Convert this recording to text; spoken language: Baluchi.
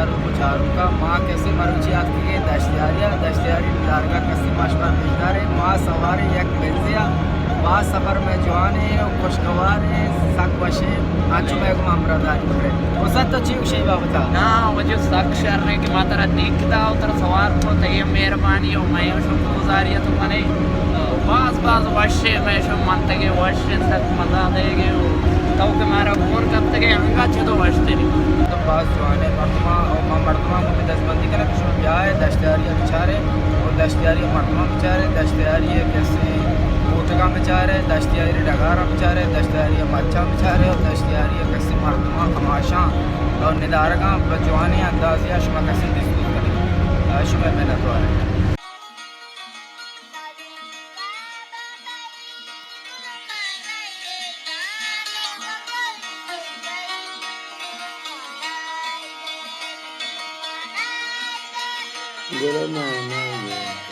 چاروکا، ما کسے مروچی آتکگیں دشتیاری ءَ، دشتیاری ندارگا کسے ما شمارا پیش داریں۔ ما سواریں یک بنزے ءَ، باز سفر مئے جوانیں ءُ خوشگواریں، سک وشیں، انچو مئے گوما ہمراہداری بکنے۔ عزت، تو چی گوشے اے بابتا؟ نا، واجہ سک شریں کہ ما ترا دیکھ دا ءُ ترا سوار کو، تئی مہربانی ءُ مئے شکر گزاری ءَ تو کنے۔ باز باز وشیں، مئے شو منتگے وشیں، سک مزہ دئیگے ءُ تو کہ مارا گون کپتگے، انگا چدو وشتری۔ تو باز جوانیں مردماں ءُ ما مردماں گوں دزبندی کناں کہ شما بیائے دشتیاری ءَ بچارے ءُ دشتیاری ءِ مردماں بچارے، دشتیاری ءِ کسے بوتگاں بچارے، دشتیاری ءِ ڈگاراں بچارے، دشتیاری ءِ مچاں بچارے ءُ دشتیاری ءِ کسے مردماں کماشاں ءُ ندارگاں پہ جوانیں اندازے ءَ شما کسے دیست کت کنگے۔ شمئے منتواریں۔ گڑا ما نہ